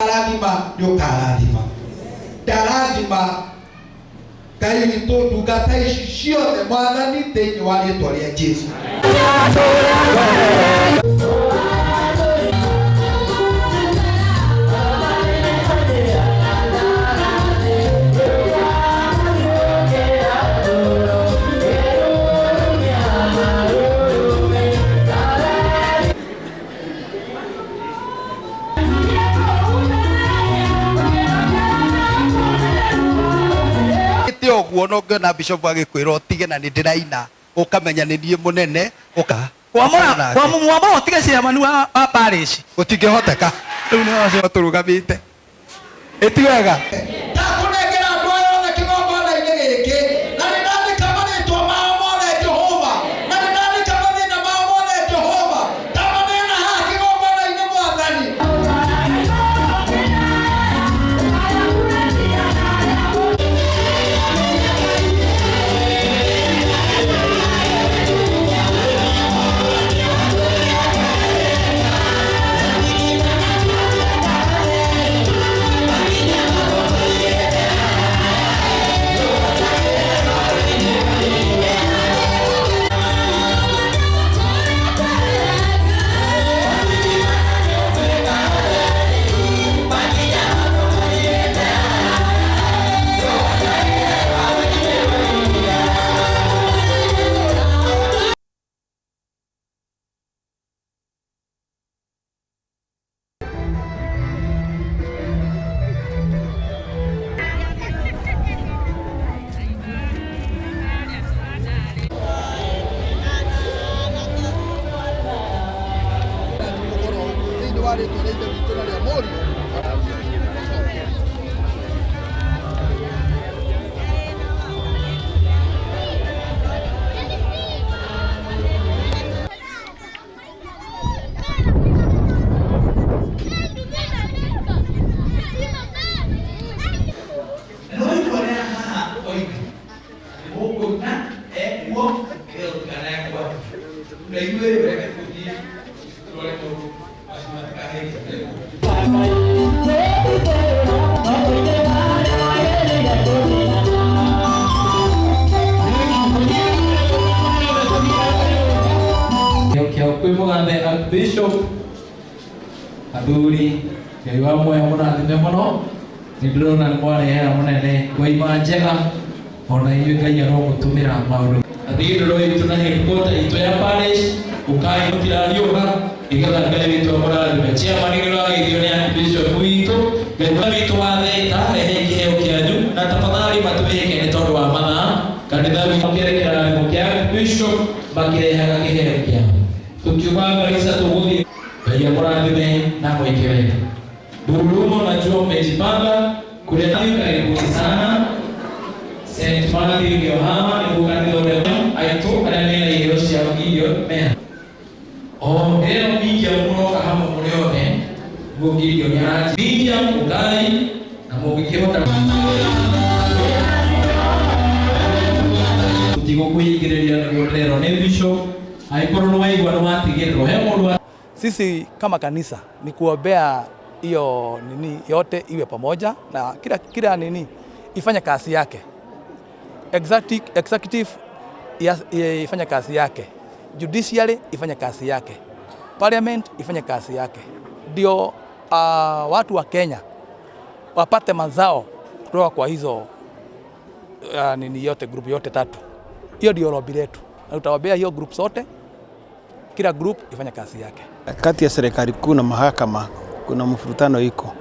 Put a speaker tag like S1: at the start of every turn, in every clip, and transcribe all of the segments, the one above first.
S1: Ũkarathima nĩ ũkarathima. Ndarathima Ngai witũ ndungata ici ciothe Mwathani thĩinĩ wa rĩtwa rĩa Jesu. Ĩte ũguo no ngĩona bishop agĩkwĩra ũtige na nĩ ndĩraina ũkamenya nĩ niĩ mũnene ũka
S2: Kwamũra kwamũmwamũra ũtige chairman wa parish.
S1: Gũtingĩhoteka.
S2: Rĩu nĩ wacio.
S1: Tũrũgamĩte ĩti wega. Ndakũnengera andũ aya othe kĩgongona-inĩ gĩkĩ, na nĩ ndandĩka marĩtwa mao mothe Jehova, na nĩ ndandĩka mathĩna mao mothe Jehova, ndamaneana haha kĩgongona-inĩ Mwathani. Thĩinĩ wa rĩtwa rĩa Ithe witũ na rĩa Mũriũ.
S2: No ikuonera haha oiga atĩ mũkũina ekuo nĩgetha tũtikanekwa na ithuĩ reke tũthiĩ tũrore maũndũ macio matikahĩngĩke.
S3: Kĩo kĩao kwĩ mũgathe Archbishop athuri Ngai wa muoyo mũrathime mũno nĩ ndĩrona nĩ mwarehera mũnene waima njega ona inyuĩ Ngai aromũtũmĩra maũndũ cathedral itũ na headquarter itũ ya parish ũkai mũtirariũka nĩgetha Ngai witũ amũrathime. Chairman nĩ ũrageithio nĩ Archbishop witũ. Ngai witũ wa Thĩka rehei kĩheo kĩanyu na tafadhali matwĩhĩke nĩ tondũ wa mathaa kanitha witũ kĩrĩ kĩrathimo kĩa Archbishop makĩrehaga kĩheo kĩao tũkiuma Garissa tũgũthiĩ Ngai amũrathime na mwĩke wega. Ndururumo najua mmejipanga kũrĩa karibuni sana. St. Matthew Kĩohama nĩguo kanitha ũrĩa aitũ arĩa mena iheo ciao Gideon mena o ndĩreno Medium mũroka hamwe mũrĩ othe nĩguo Gideon aranjia Medium ũkai na mũngĩkĩhota tũtigũkũhingĩrĩria nĩguo ndĩrerwo nĩ bishop angĩkorwo nĩ waigua nĩ watigĩrĩrwo he mũndũ wa
S2: Sisi kama kanisa ni kuombea hiyo nini yote iwe pamoja na kila nini ifanye kazi yake. Executive ifanye kazi yake, judiciary ifanye kazi yake, parliament ifanye kazi yake, ndio watu wa Kenya wapate mazao kutoka kwa hizo nini yote group yote tatu. Hiyo ndio lobby letu, na tutaombea hiyo group zote, kila group ifanye kazi yake.
S4: Kati ya serikali kuu na mahakama kuna mfurutano iko,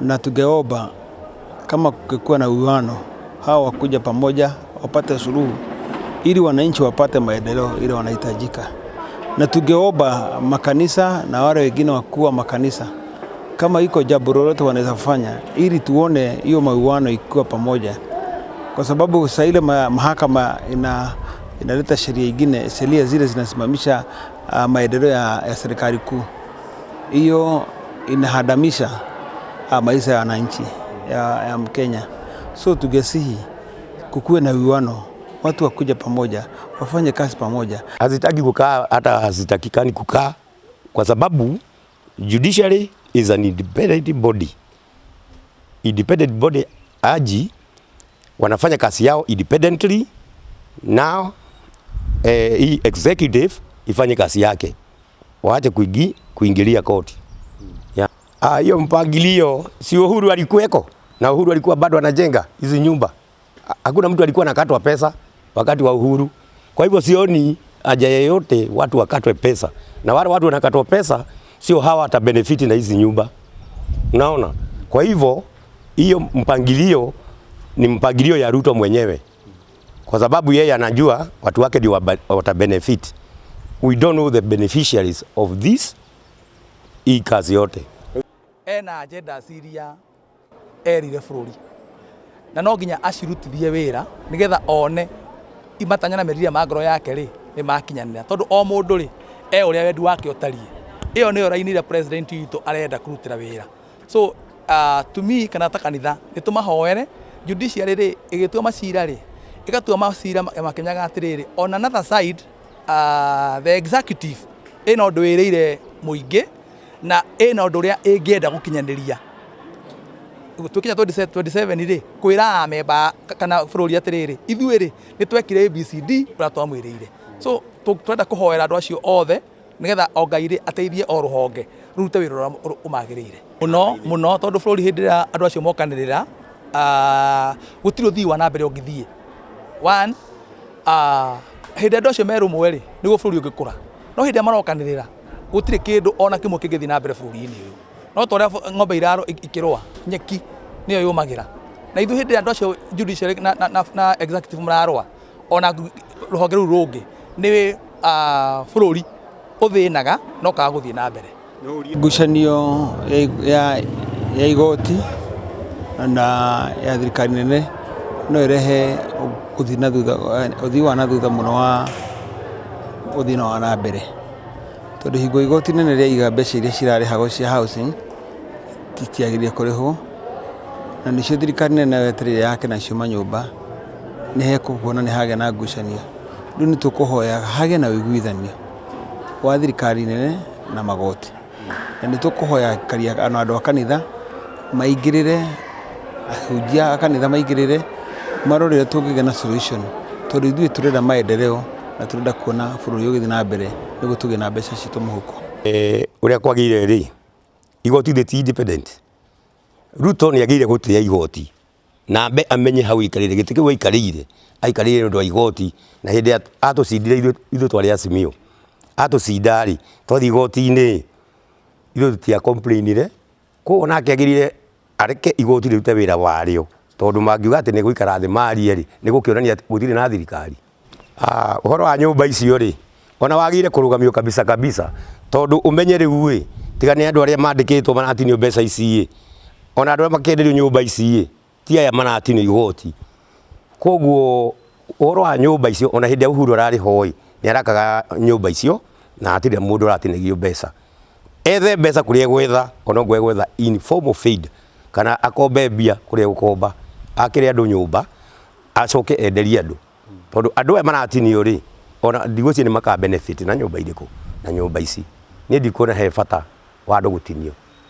S4: na tungeomba kama kukikuwa na uwiano, hawa wakuja pamoja wapate suluhu ili wananchi wapate maendeleo ile wanahitajika. Na tungeomba makanisa na wale wengine wakuu wa makanisa, kama iko jambo lolote wanaweza kufanya ili tuone hiyo mauano ikiwa pamoja, kwa sababu saa ile mahakama inaleta sheria ingine, sheria zile zinasimamisha maendeleo ya serikali kuu, hiyo inahadamisha maisha ya wananchi ya Mkenya. So tungesihi kukuwe na uwiano, watu wakuja pamoja, wafanye kazi pamoja.
S5: Hazitaki kukaa, hata hazitakikani kukaa, kwa sababu judiciary is an independent body. Independent body aji wanafanya kazi yao independently. Now hii executive ifanye kazi yake, waache kuingilia koti. Yeah. Ah, hiyo mpangilio si Uhuru alikuweko, na Uhuru alikuwa bado anajenga hizi nyumba. Hakuna mtu alikuwa anakatwa pesa wakati wa Uhuru. Kwa hivyo sioni haja yeyote watu wakatwe pesa, na wale watu wanakatwa pesa sio hawa watabenefit na hizi nyumba, unaona? Kwa hivyo hiyo mpangilio ni mpangilio ya Ruto mwenyewe, kwa sababu yeye anajua watu wake ndio watabenefit. We don't know the beneficiaries of this hii kazi yote.
S2: Ena agenda ciria erire bũrũri na no nginya acirutithie wĩra nĩgetha one matanya na meciria ma ngoro yake rĩ nĩ makinyanĩra, tondũ o mũndũ rĩ e ũrĩa wendi wake ũtariĩ. Ĩyo nĩyo raini ĩrĩa president witũ arenda kũrutĩra wĩra. So to me, kana ta kanitha, nĩ tũmahoere judiciary rĩ ĩgĩtua macira rĩ, ĩgatua macira makĩmenyaga atĩrĩrĩ, on another side, the executive ĩna ũndũ wĩrĩire mũingĩ na ĩna ũndũ ũrĩa ĩngĩenda gũkinyanĩria tũkinya 2027 rĩ, kwĩra amemba kana bũrũri atĩrĩrĩ, ithuĩ rĩ nĩ twekire ABCD ũrĩa twamwĩrĩire. So twenda kũhoera andũ acio othe nĩgetha o Ngai rĩ ateithie o rũhonge rũrute wĩra ũrĩa ũmagĩrĩire mũno mũno, tondũ bũrũri hĩndĩ ĩrĩa andũ acio mokanĩrĩra, gũtirĩ ũthii wa na mbere ũngĩthiĩ. One, hĩndĩ ĩrĩa andũ acio me rũmwe rĩ, nĩguo bũrũri ũngĩkũra, no hĩndĩ ĩrĩa marokanĩrĩra gũtirĩ kĩndũ ona kĩmwe kĩngĩthiĩ na mbere bũrũri-inĩ ũyũ. No ta ũrĩa ng'ombe ikĩrũa, nyeki nĩyo yũmagĩra, na ithuĩ hĩndĩ ĩrĩa andũ acio judiciary na executive mararũa, ona rũhonge rũu rũngĩ nĩ bũrũri ũthĩnaga na ũkaga gũthiĩ na mbere.
S4: Ngucanio ya igoti na ya thirikari nene no ĩrehe gũthiĩ na thutha, ũthii wa na thutha mũno wa ũthii wa na mbere, tondũ hingo igoti nene rĩaiga mbeca iria cirarĩhagwo cia housing citiagĩrĩire kũrĩhwo, na nĩcio thirikari nene wetereire yake nacio manyũmba, nĩ hekuona nĩ hagĩa na ngucanio. Rĩu nĩ tũkũhoya hagĩe na ũiguithanio wa thirikari nene na magoti, na nĩ tũkũhoya aikari na andũ a kanitha maingĩrĩre, ahunjia a kanitha maingĩrĩre, marore ũrĩa tũngĩgĩa na solution, tondũ ithuĩ tũrenda maendeleo na tũrenda kuona bũrũri ũgĩthiĩ na mbere nĩguo tũgĩe na mbeca citũ mũhuko.
S5: Ũrĩa kwagĩrĩire rĩ, igoti rĩ independent. Ruto nĩ agĩrĩire gũtĩa igoti na ambe amenye hau aikarĩire gĩtĩ kĩu aikarĩire, aikarĩire nĩ ũndũ wa igoti, na hĩndĩ atũcindire ithuĩ twarĩ Azimio, atũcinda rĩ, twathiĩ igoti-inĩ ithuĩ tũtia complainire. Koguo nake agĩrĩire areke igoti rĩrute wĩra warĩo, tondũ mangiuga atĩ nĩ gũikara thĩ marie rĩ, nĩ gũkĩonania gũtirĩ na thirikari. Ũhoro wa nyũmba icio rĩ, ona wagĩrĩire kũrũgamio kabisa kabisa, tondũ ũmenye rĩu ĩ, tiga nĩ andũ arĩa mandĩkĩtwo maratinio mbeca ici ĩ, ona andũ arĩa makĩenderio nyũmba ici ĩ, ti aya maratinio igoti. Koguo ũhoro wa nyũmba icio, ona hĩndĩ ya Uhuru ararĩ ho ĩ, nĩ arakaga nyũmba icio na hatirĩ mũndũ ũratinagio mbeca. Ethe mbeca kũrĩa egwetha, ona okorwo egwetha in form of aid, kana akombe mbia kũrĩa egũkomba, akĩre andũ nyũmba, acoke enderie andũ, tondũ andũ aya maratinio rĩ, ona ndigwĩciria nĩ maka benefit na nyũmba irĩkũ, na nyũmba ici. Niĩ ndikuona he bata wa andũ gũtinio.